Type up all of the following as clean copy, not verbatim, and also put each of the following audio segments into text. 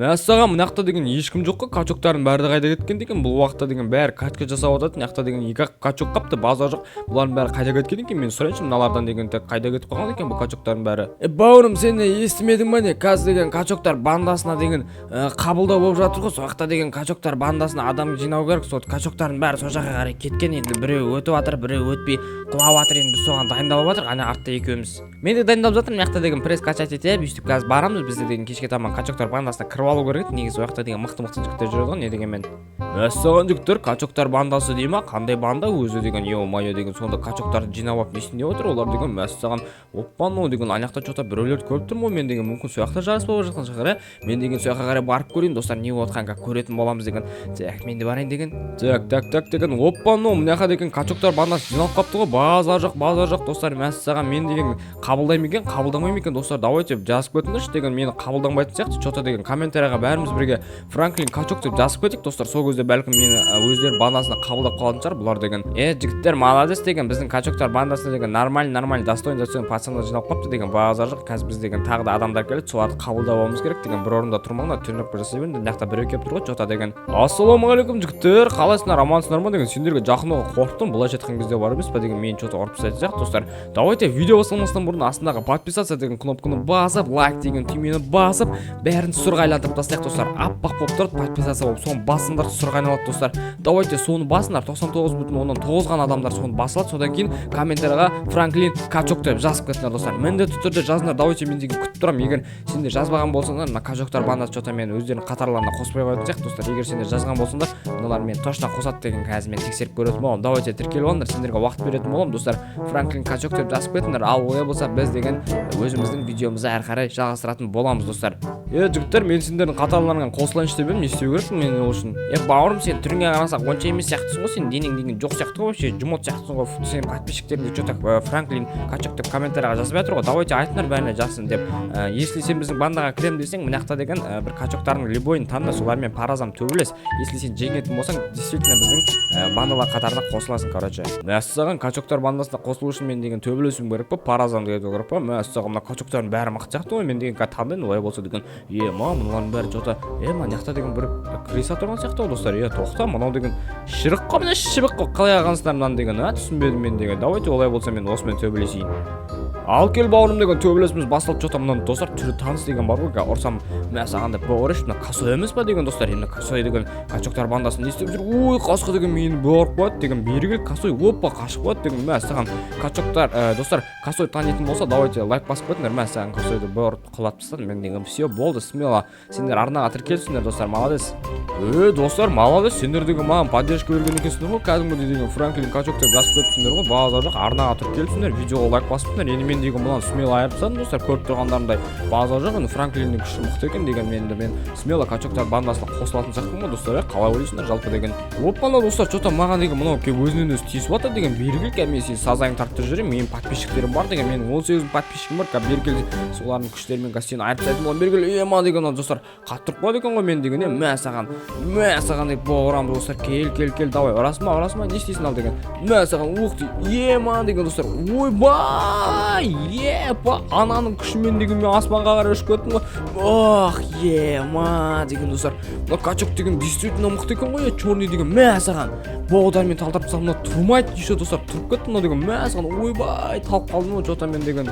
Мәссаған, мына жақта деген ешкім жоқ қой. Качоктардың бәрі де қайда кеткен екен? Бұл уақытта деген бәрі качка жасап жатады. Мына жақта деген екі ақ качок қапты, базар жоқ. Бұлардың бәрі қайда кеткен екен? Мен сұрайыншы мыналардан деген, тек қайда кетіп қалған екен бұл качоктардың бәрі? Е, бауырым, сен не, естімедің ба, не? Қазір деген качоктар бандасына деген қабылдау болып жатыр ғой. Сол жақта деген качоктар бандасына адам жинау керек. Сол качоктардың бәрі сол жаққа қарай кеткен. Енді біреуі өтіп жатыр, біреуі өтпей құлап жатыр. Енді біз соған дайындалып жатырмық. Ана артта екеуміз, мен де дайындалып жатырмын. Мына жақта деген пресс качать етіп, өйстіп қазір барамыз. Бізде деген кешке таман качоктар бандасына кіріп алу керек еді. Негізі ол жақта деген мықты мықты жігіттер жүреді ғой. Не дегенмен, мәссаған, жігіттер, качоктар бандасы дей ма? Қандай банда өзі деген? Ё-моё деген, сонда качоктарды жинап алып не істейін деп отыр олар деген? Мәссаған, оппа, ну деген ана жақта че-то біреулерді көріп тұрмын ғой мен деген. Мүмкін, сол жақта жарыс болып жатқан шығар, иә. Мен деген сол жаққа қарай барып көрейін, достар, не болып жатқанын қазір көретін боламыз деген. Так, мен де барайын деген. Так, так, так деген, оппа, ну мына жаққа деген качоктар бандасы жиналып қалыпты ғой. Базар жоқ, базар жоқ, достар. Мәссаған, мен деген қабылдай ма екен, қабылдамай ма екен? Достар, давайте жазып кетіңдерші деген. Мені қабылдамайтын сияқты че-то деген. Комментарийға бәріміз бірге «Франклин качок» деп жазып кетейік, достар. Сол кезде бәлкім мені өздерінің бандасына қабылдап қалатын шығар бұлар деген. Е, жігіттер, молодец деген. Біздің качоктар бандасына деген нормально, нормально, достойный, достойный пацандар жиналып қалыпты деген. Базар жоқ. Қазір біз деген тағы да адамдар келеді, соларды қабылдап алуымыз керек деген. Бір орында тұрмаңдар, тренировка жасай беріңдер. Мына жақта біреу келіп тұр ғой че-то деген. Ассалаумағалейкум, жігіттер, қалайсыңдар, амансыңдар ма деген? Сендерге жақындауға қорықтым, былайша айтқан кезде бар емес па деген, мені че-то ұрып тастайтын сияқты. Достар, давайте видео басталмастан бұрын астындағы «Подписаться» деген кнопканы басып, «Лайк» деген түймені басып, бәрін сұрға айландырып тастайық, достар. Аппақ болып тұрады «Подписаться» болып, соны бассаңдар, сұрға айналады. Достар, давайте соны басыңдар. 99,9 ғана адамдар соны баса алады. Содан кейін комментарийға «Франклин качок» деп жазып кетіңдер, достар, міндетті түрде жазыңдар. Давайте, мен деген күтіп тұрамын. Егер сендер жазбаған болсаңдар, мына качоктар бандасы че-то мені өздерінің қатарларына қоспай қоятын сияқты. Достар, егер сендер жазған болсаңдар, мыналар мені точно қосады деген. Қазір мен тексеріп көретін боламын. Давайте тіркеліп алыңдар, сендерге уақыт беретін боламын. Достар, «Франклин качок» деп жазып кетіңдер. Ал олай болса, біз деген өзіміздің видеомызды әрі қарай жалғастыратын боламыз, достар. Е, жігіттер, мен сендердің қатарларыңа қосылайыншы деп едім. Не істеу керекпін мен ол үшін? Е, бауырым, сен түріңе қарасақ, онша емес сияқтысың ғой. Сен денең деген жоқ сияқты ғой, вообще жмот сияқтысың ғой. Сенің подписчиктерің де че-то «Франклин качок» деп комментарийға жазып жатыр ғой. Давайте айтыңдар бәріне жазсын деп. Если сен біздің бандаға кіремін десең, мына жақта деген бір качоктардың любойын таңда, солармен по разам төбелес. Если сен жеңетін болсаң, действительно біздің бандалар қатарына қосыласың. Короче, мәссаған, качоктар бандасына қосылу үшін мен деген төбелесуім керек па, по разам кету керек па? Мәссаған, мына качоктардың бәрі мықты сияқты ғой. Мен деген қазір таңдаймын олай болса деген. Е ма, мыналардың бәрі че-то. Е, мына жақта деген бір крыса тұрған сияқты ғой, достар. Е, тоқта, мынау деген шірік қой, мына шібік қой. Қалай алғансыңдар мынаны деген, а? Түсінбедім мен деген. Давайте олай болса, мен осымен төбелесейін. Ал кел, бауырым деген, төбелесіміз басталды. Че-то мынаның, достар, түрі таныс деген бар ғой. Қазір ұрсам, мә саған деп бауырыш. Мына косой емес па деген, достар? Енді косой деген качоктар бандасы не істеп жүр? Ой, қасқа деген мені бауырып қояды деген. Бері кел, косой. Опа, қашып қояды деген. Мә саған, качоктар. Достар, косой танитын болса, давайте лайк басып кетіңдер. Мә саған, косойды бауырып құлатып тастадым мен деген. Все, болды, смело сендер арнаға тіркеліпсіңдер, достар, молодец. Е, достар, молодец, сендер деген маған поддержка берген екенсіңдер ғой. Кәдімгідей деген «Франклин качок» деп жазып кетіпсіңдер ғой. Базар жоқ, арнаға тіркеліпсіңдер, видеоға лайк басыпсыңдар. Енді мен деген мынаны смело айырып тастадым, достар, көріп тұрғандарыңдай. Базар жоқ, енді Франклиннің күші мықты екен деген. Мен енді мен смело качоктар бандасына қосылатын сияқтымын ғой, достар. Иә, қалай ойлайсыңдар жалпы деген? Опа, достар, че-то маған деген мынау келіп өзінен өзі тиісіп жатыр деген. Бері кел, қазір мен сені сазайыңды тартып жіберемін. Менің подписчиктерім бар деген, менің 18 мың подписчигім бар. Қазір бері кел, солардың күштерімен қазір сені айырып тастайтын боламын. Бері кел. Ема деген, мына, достар, қатты тұрып қояды екен ғой мен деген. Е, мә саған, мә саған деп бауырам. Достар, кел, кел, кел, давай, ұрасың ба, ұрасың ба, не істейсің ал деген? Мә саған, ух ты, ема деген, достар, ойбай, епа, ананың күшімен деген мен аспанға қарай ұшып кеттім ғой. Ох, ема деген, достар, мына качок деген действительно мықты екен ғой. Е, черный деген, мә саған, боғдармен талдырып тастадым. Мына тұрмайды еще, достар, тұрып кетті мынау деген. Мә саған, ойбай, талып қалдым ғой че-то мен деген.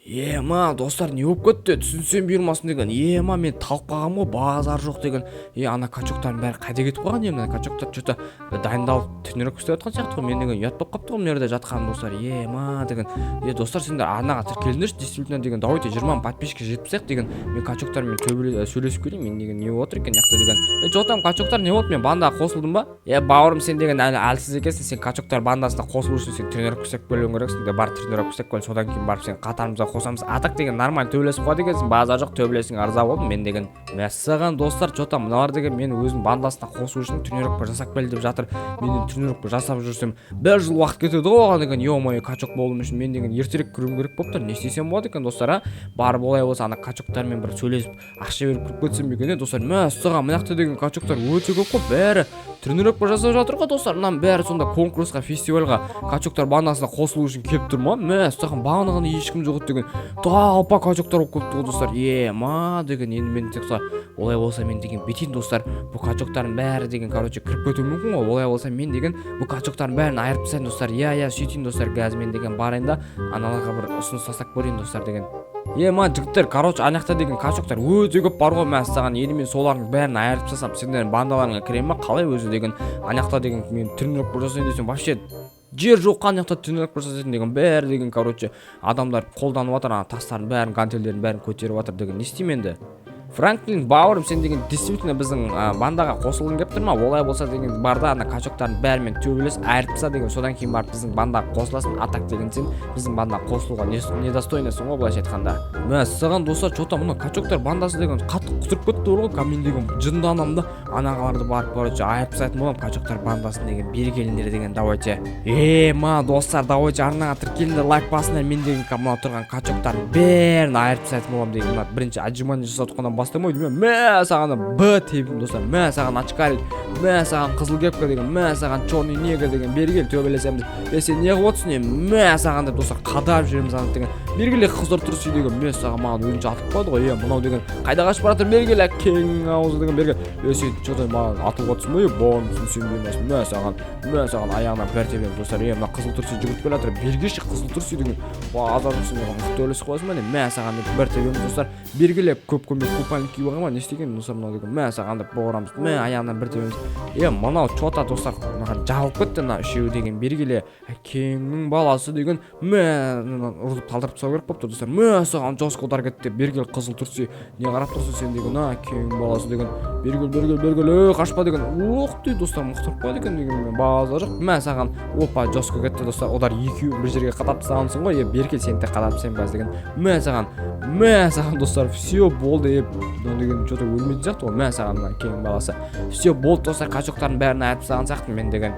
Ема, достар, не болып кетті, түсінсем бұйырмасын деген. Ема, мен талып қалғанмын ғой, базар жоқ деген. Е, ана качоктардың бәрі қайда кетіп қалған? Е, мына качоктар че-то дайындалып, тренировка істеп жатқан сияқты ғой. Мен деген ұят болып қалыпты ғой мына жерде жатқаным, достар. Ема деген. Е, достар, сендер арнаға тіркеліңдерші действительно деген. Давайте 20 мың подписчикке жетіп тастайық деген. Мен качоктармен төбеле сөйлесіп келейін мен деген. Не болып отыр екен мына жақта деген? Е, че там, качоктар, не болды, мен бандаға қосылдым ба? Е, бауырым, сен деген әлі әлсіз екенсің. Сен качоктар бандасына қосылу үшін сен тренировка істеп келуің керексің де. Бар, тренировка істеп кел, содан кейін барып сен қатарымызға қосамыз. А так деген нормально төбелесіп қояды екенсің, базар жоқ, төбелесің, ырза болдым мен деген. Мәссаған, достар, че-то мыналар деген мені өзінің бандасына қосу үшін тренировка жасап кел деп жатыр. Мен енді тренировка жасап жүрсем, бір жыл уақыт кетеді ғой оған деген. Ё-моё, качок болуым үшін мен деген ертерек кіруім керек болып тұр. Не істесем болады екен, достар? А, барып олай болса ана качоктармен бір сөйлесіп, ақша беріп кіріп кетсем бе екен? Е, достар, мәссаған, мына жақта деген качоктар өте көп қой, бәрі тренировка жасап жатыр ғой, достар. Мынаның бәрі сонда конкурсқа, фестивальға качоктар бандасына қосылу үшін келіп тұр ма? Мәссаған, бағана ғана ешкім жоқ еді деген. деген толпа качоктар болып кетті ғой, достар. Ема деген, енді мен тек олай болса, мен деген бүйтейін, достар. Бұл качоктардың бәрі деген, короче, кіріп кетуі мүмкін ғой. Олай болса, мен деген бұл качоктардың бәрін айырып тастайын, достар. Иә, сөйтейін, достар. Қазір мен деген барайын да, аналарға бір ұсыныс тастап көрейін, достар, деген. Ема, жігіттер, короче, ана жақта деген качоктар өте көп бар ғой. Мәссаған, енді мен солардың бәрін айырып тастасам, сендердің бандаларыңа кіремін ба, қалай өзі деген? Ана жақта деген мен тренировка жасайын десем, вообще жер жоқ қой ана жақта тренировка жасайтын деген. Бәрі деген, короче, адамдар қолданып жатыр, ана тастардың бәрін, гантельдердің бәрін көтеріп жатыр деген. Не істеймін енді? Франклин бауырым, сен деген действительно біздің бандаға қосылғың келіп тұр ма? Олай болса деген, бар да, ана качоктардың бәрімен төбелес, айырып таста деген, содан кейін барып біздің бандаға қосыласың. А так деген сен біздің бандаға қосылуға недостойныйсың ғой, былайша айтқанда. Мәссаған, достар, че то мына качоктар бандасы деген қатты құтырып кетті ғой. Мен деген жынданамын да, анағаларды барып, короче, айырып тастайтын боламын качоктар бандасын деген. Бері келіңдер деген, давайте. Е, ма, достар, давайте, арнаға тіркеліңдер, лайк басыңдар. Мен деген мына тұрған качоктардың бәрін айырып тастайтын боламын деген. Мына бірінші отжимание жасап жатқаннан бастамай деймін. Мә саған, б тебім, достар. Мә саған, очкарик. Мә саған, қызыл кепка деген. Мә саған, черный негр деген. Бері кел, төбелесеміз. Е, сен не қылып отырсың? Е, мә саған деп, достар, қадап жібереміз ана деген. Бері кел, қыздар тұрсын деген. Мә саған, маған өзінше атып қойды ғой. Е, мынау деген қайда қашып бара жатыр? Бері кел, әкеңнің аузы деген, бері кел. Е, сен че то маған атылып отырсың ба? Е, бонусың сен емес. Мә саған, мә саған, аяғынан бір тебеміз, достар. Е, мына қызыл тұрсы жүгіріп келе жатыр. Бері келші, қызыл тұрсы деген. Базар жоқсың деген, мықты төбелесіп қоясың ба, не? Мә саған деп бір тебеміз, достар. Бері кел. Көп көмек купальник киіп алған ба, не істеген, достар, мынау деген? Мә саған деп бұрамыз. Мә, аяғынан бір тебеміз. Е, мынау че то, достар, маған жабылып кетті мына үшеуі деген. Бері келе, әкеңнің баласы деген. Мә, мынаны ұрып талдырып тастау керек болыпты, достар. Мә саған, жестко удар кетті. Бері кел, қызыл тұрсы, не қарап тұрсың сен деген? А, әкеңнің баласы деген, бері кел, бері кел, бері кел. Ей, қашпа деген. Ух ты, достар, мықты ұрып қояды екен деген, базар жоқ. Мә саған, опа, жестко кетті, достар, удар. Екеуін бір жерге қадап тастағансың ғой. Е, бері кел, сені де қадап тастаймын қазір деген. Мә саған, мә саған, достар, все, болды. Е, мынау деген че то өлмейтін сияқты ғой. Мә саған, мына әкеңнің баласы. Все, болды, достар, качоктардың бәрін айырып тастаған сияқтымын мен деген.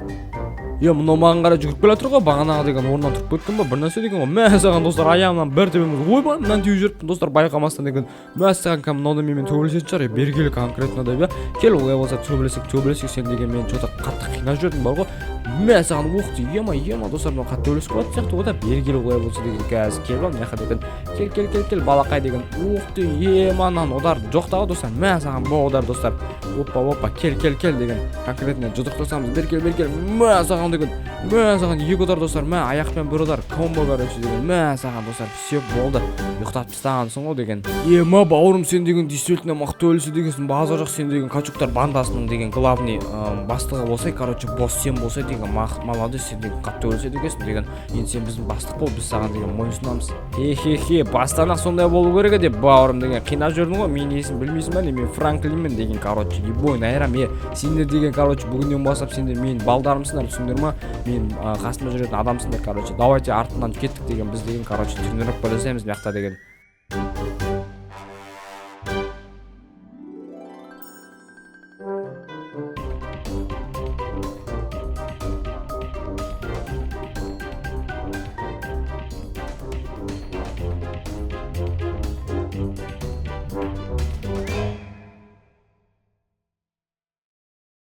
Е, мынау маған қарай жүгіріп келе жатыр ғой. Бағанағы деген орнынан тұрып кеткен ба, бір нәрсе деген ғой. Мә саған, достар, аяғымнан бір тебеміз. Ойбай, мынаны теуіп жіберіппін, достар, байқамастан деген. Мә саған, кәдімгі мынау да менімен төбелесетін шығар. Е, бері кел конкретно деп. Иә, кел, олай болса, төбелесек, төбелесек. Сен деген мені че то қатты қинап жібердің бар ғой. Мә саған, ух ты, ема, ема, достар, мынау қатты төбелесіп қалатын сияқты ғой да. Бері кел, олай болса деген, қазір келіп ал мына жаққа деген. Кел, кел, кел, кел, балақай деген. Ух ты, ема, мынаның удары жоқ та ғой, достар. Мә саған, бұл удар, достар. Опа, опа, кел, кел, кел деген, конкретно жұдырықтасамыз. Бері кел, бері кел. Мә саған деген, мә саған, екі удар, достар. Мә, аяқпен бір удар, комбо, короче, деген. Мә саған, достар, все, болды, ұйықтатып тастағансың ғой деген. Ема, бауырым, сен деген действительно мықты төбелеседі дегенсің, базар жоқ. Сен деген качоктар бандасының деген главный бастығы болсай, короче, босс сен болсай деген, молодец, сен деген қатты төбелеседі екенсің деген. Енді сен біздің бастық бол, біз саған деген мойынсұнамыз. Хе, хе, хе, бастан ақ сондай болу керек еді, бауырым деген. Қинап жібердің ғой. Менің есімді білмейсің ба, не? Мен Франклинмін деген, короче, любой айырам. Е, сендер деген, короче, бүгіннен бастап сендер менің балдарымсыңдар, түсіндіңдер ма? Мен қасымда жүретін адамсыңдар. Короче, давайте, артынан кеттік деген. Біз деген, короче, тренировка жасаймыз мына жақта деген.